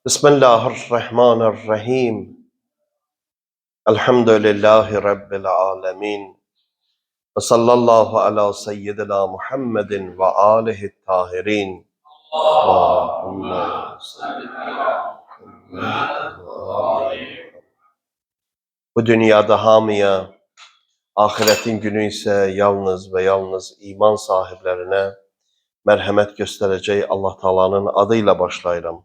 Bismillahirrahmanirrahim. Elhamdülillahi Rabbil alemin. Ve sallallahu ala seyyidina Muhammedin ve alihi tahirin. Allahümme salli ala Muhammed ve ali. Bu dünyada hamıya, ahiretin günü ise yalnız ve yalnız iman sahiplerine merhamet göstereceği Allah Teala'nın adıyla başlayıram.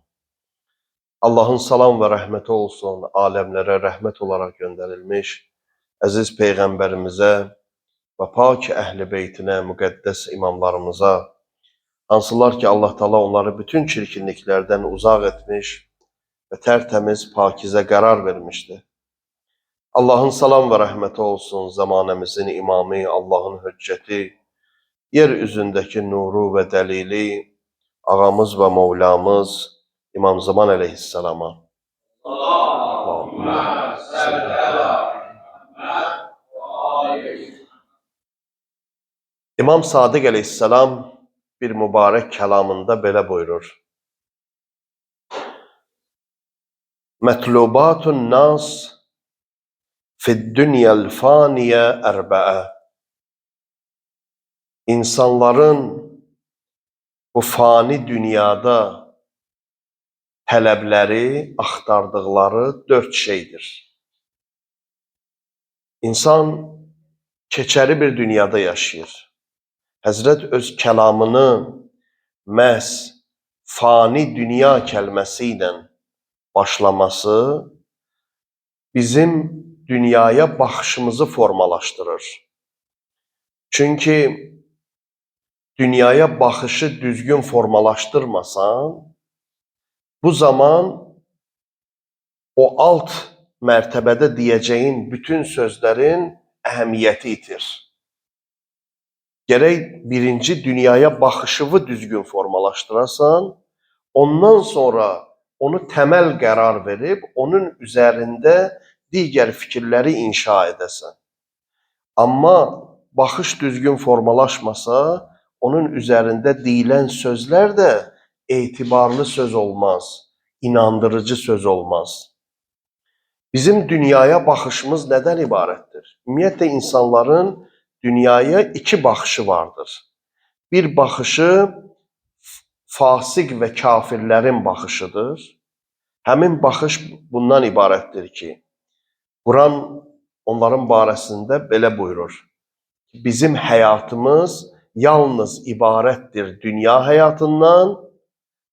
Allah'ın salam və rəhməti olsun aləmlərə rəhmət olaraq göndərilmiş əziz Peyğəmbərimizə və pak əhl-i beytinə, müqəddəs imamlarımıza, hansılar ki Allah Teala onları bütün çirkinliklərdən uzaq etmiş və tərtəmiz, pakizə qərar vermişdi. Allahın salam və rəhməti olsun zamanəmizin imamı, Allahın hüccəti, yer üzündəki nuru və dəlili, ağamız və Mevlamız İmam Zaman əleyhissalama. Allahümme salli ala Muhammed ve ali. İmam Sadiq əleyhissalam bir mübarək kəlamında belə buyurur. Mətlubatun nas fid-dünyəl faniyə ərbəə. İnsanların bu fani dünyada tələbləri, axtardıqları dörd şeydir. İnsan keçəri bir dünyada yaşayır. Həzrət öz kəlamını məhz fani dünya kəlməsi ilə başlaması bizim dünyaya baxışımızı formalaşdırır. Çünki dünyaya baxışı düzgün formalaşdırmasan, bu zaman o alt mərtəbədə deyəcəyin bütün sözlərin əhəmiyyəti itir. Gərək birinci dünyaya baxışını düzgün formalaşdırasan, ondan sonra onu təməl qərar verib, onun üzərində digər fikirləri inşa edəsən. Amma baxış düzgün formalaşmasa, onun üzərində deyilən sözlər də etibarlı söz olmaz, inandırıcı söz olmaz. Bizim dünyaya baxışımız nədən ibarətdir? Ümumiyyətlə insanların dünyaya iki baxışı vardır. Bir baxışı fasıq və kafirlərin baxışıdır. Həmin baxış bundan ibarətdir ki, Quran onların barəsində belə buyurur. Bizim həyatımız yalnız ibarətdir dünya həyatından,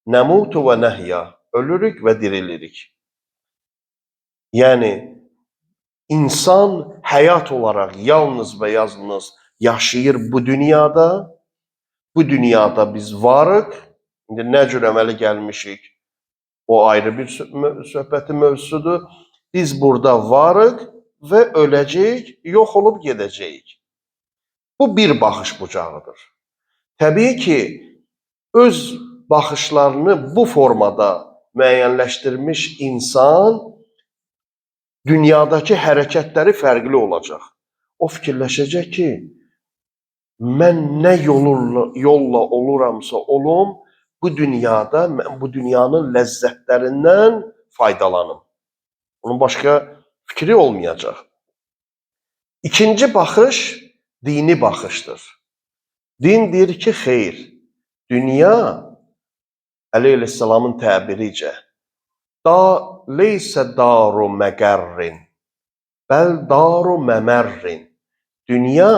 nəmutu və nəhya, ölürük və dirilirik. Yəni, insan həyat olaraq yalnız və yalnız yaşayır bu dünyada. Bu dünyada biz varıq. İndi nə cür əmələ gəlmişik, o ayrı bir söhbətin mövzusudur. Biz burada varıq və öləcəyik, yox olub gedəcəyik. Bu bir baxış bucağıdır. Təbii ki, öz baxışlarını bu formada müəyyənləşdirmiş insan dünyadakı hərəkətləri fərqli olacaq. O fikirləşəcək ki, mən nə yolla oluramsa olum, bu dünyada mən bu dünyanın ləzzətlərindən faydalanım. Onun başqa fikri olmayacaq. İkinci baxış dini baxışdır. Din deyir ki, xeyr, dünya Əli əleyhissalamın təbiricə da leysə daru məqərrin, bəl daru məmərrin. Dünya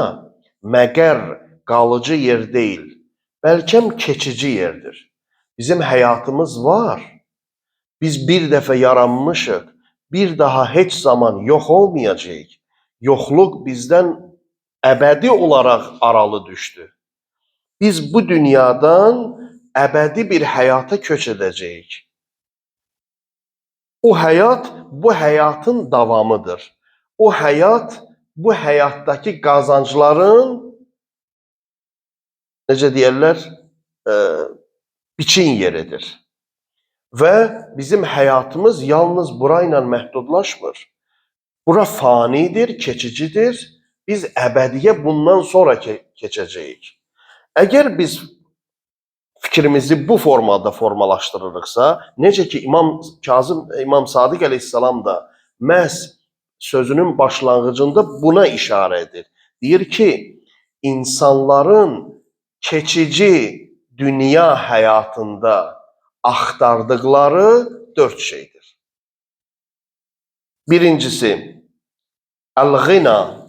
məqər, qalıcı yer deyil, bəlkəm keçici yerdir. Bizim həyatımız var. Biz bir dəfə yaranmışıq, bir daha heç zaman yox olmayacağıq. Yoxluq bizdən əbədi olaraq aralı düşdü. Biz bu dünyadan əbədi bir həyata köç edəcəyik. O həyat bu həyatın davamıdır. O həyat bu həyatdakı qazancların necə deyərlər, biçin yeridir. Və bizim həyatımız yalnız burayla məhdudlaşmır. Bura fanidir, keçicidir. Biz əbədiyə bundan sonra keçəcəyik. Əgər biz Fikrimizi bu formada formalaşdırırıqsa, necə ki İmam Kazım, İmam Sadiq əleyhissalam da məhz sözünün başlanğıcında buna işarə edir. Deyir ki, insanların keçici dünya həyatında axtardıqları 4 şeydir. Birincisi, el-ğina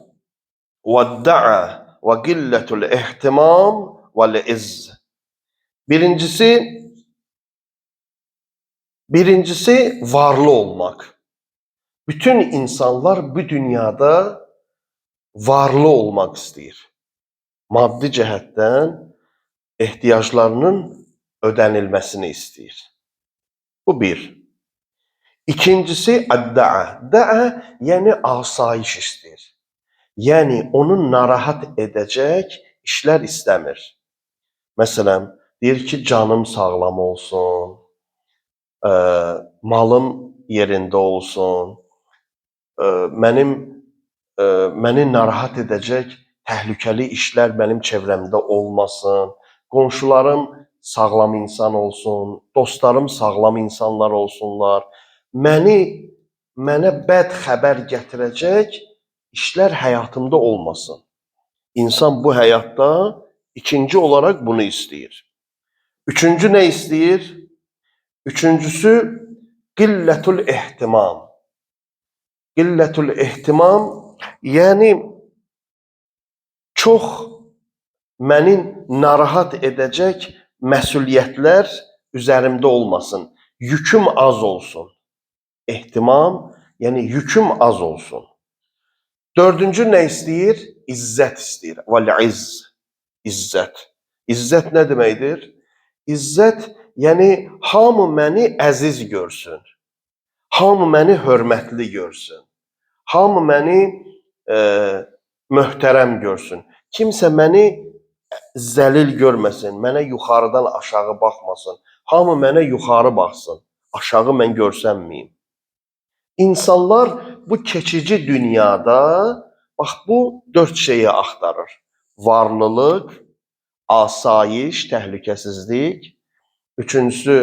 və-da'a və qillətul ihtimam vəl-izz. Birincisi varlı olmaq. Bütün insanlar bu dünyada varlı olmaq istəyir. Maddi cəhətdən ehtiyaclarının ödənilməsini istəyir. Bu bir. İkincisi ədda'a. Da'a yəni asayiş istəyir. Yəni onu narahat edəcək işlər istəmir. Məsələn, deyir ki, canım sağlam olsun, malım yerində olsun, məni narahat edəcək təhlükəli işlər mənim çevrəmdə olmasın, qonşularım sağlam insan olsun, dostlarım sağlam insanlar olsunlar, mənə bəd xəbər gətirəcək işlər həyatımda olmasın. İnsan bu həyatda ikinci olaraq bunu istəyir. Üçüncü nə istəyir? Üçüncüsü qillətul ehtimam. Qillətul ehtimam, yəni çox məni narahat edəcək məsuliyyətlər üzərimdə olmasın. Yüküm az olsun. Ehtimam, yəni yüküm az olsun. Dördüncü nə istəyir? İzzət istəyir. Vəl-izz. İzzət. İzzət nə deməkdir? İzzət, yəni hamı məni əziz görsün. Hamı məni hörmətli görsün. Hamı məni möhtərəm görsün. Kimsə məni zəlil görməsin, mənə yuxarıdan aşağı baxmasın. Hamı mənə yuxarı baxsın, aşağı mən görsənməyim. İnsanlar bu keçici dünyada bax bu 4 şeyi axtarır. Varlılıq, asayiş, təhlükəsizlik. Üçüncüsü,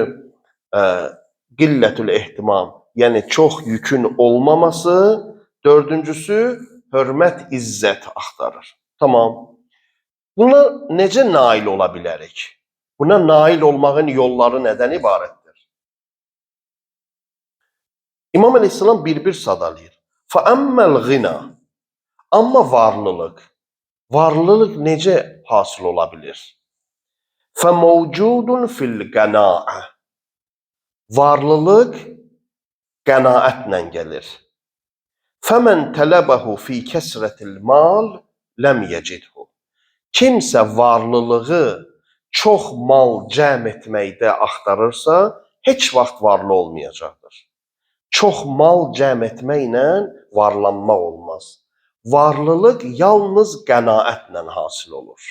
qillətül ehtimam, yəni çox yükün olmaması. Dördüncüsü, hörmət, izzət axtarır. Tamam. Buna necə nail ola bilərik? Buna nail olmağın yolları nədən ibarətdir? İmam Əleyhisselam bir-bir sadalayır. Fəəmməl ğina. Amma varlılıq. Varlılıq necə hasıl ola bilir? Fəmövcudun fil qənaə. Varlılıq qənaətlə gəlir. Fəmən tələbəhu fi kəsrətil mal ləm yecidhu. Kimsə varlılığı çox mal cəm etməkdə axtarırsa, heç vaxt varlı olmayacaqdır. Çox mal cəm etməklə varlanmaq olmaz. Varlılıq yalnız qənaətlə hasil olur.